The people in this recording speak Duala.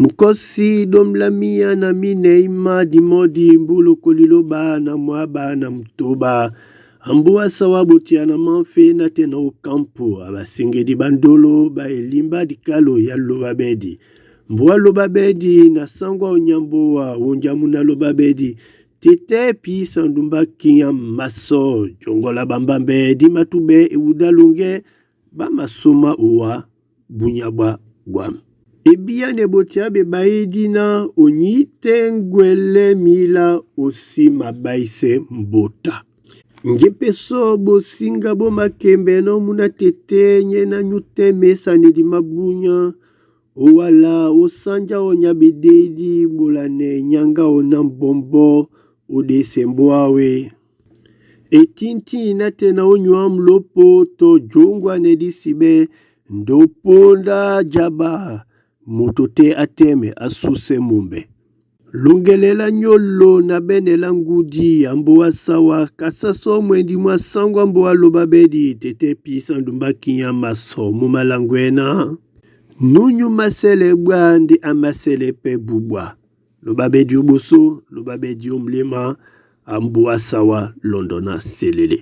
Mukɔsi domlamia na minei má dimɔ́di mbúlokò liloba na mwába na mutoba. Ambúwa sawa botia na manfe na tɛ́ na ó kampo a baseŋgedi ɓá ndolo ɓá elimba dikalo ya Lobabɛdi. Mbúwa lobabɛdi na sáŋgwá o nyambowa wunja mú na lobabɛdi tetɛ́ písa ndumbá kínya masɔ jɔŋgɔ lá ɓambámbɛ́ dí matúɓɛ́ ewudá loŋgɛ́ ɓá masómá owá búnyá ɓwá ɓwǎm. Ebíá na ebotia á ɓebaédi ná o nyí tɛ́ ŋgwɛlɛ́ míla ó sí maɓáísɛ́ mbóta. Njepesɔ́ ɓosíŋga ɓó makembɛnɔ́ mú ná tetɛ́ nyɛ́ ná nyú tɛ́ mesanedi má búnyá ówala ó sánjá ó nyá ɓedédi ɓolanɛ nyáŋgá ó ná mbɔmbɔ́ ó ɗése mbóa áwé. Etíntîn nátɛna ó nyuá mlópō tɔ́ jóŋgwanɛ dísiɓɛ́ ndé ó póndá jaba moto tɛ́ á tɛ́mɛ á súsɛ́ mumbɛ. Loŋgɛlɛ lá nyólo na ɓɛ́nɛ lá ŋgudi a mbóa sáwá kasásɔ́ mwɛndi mwá sáŋgwá mbóa lobabɛdi tetɛ́ písa ndumbá kínya masɔ mú málangwɛ́ ná nú nyú másɛ́lɛ́ ɓwá ndé á másɛ́lɛ́ pɛ́ búɓwá. Lobabɛdi ó ɓosó, lobabɛdi ó mléma, a mbóa sáwá lɔndɔ ná selele.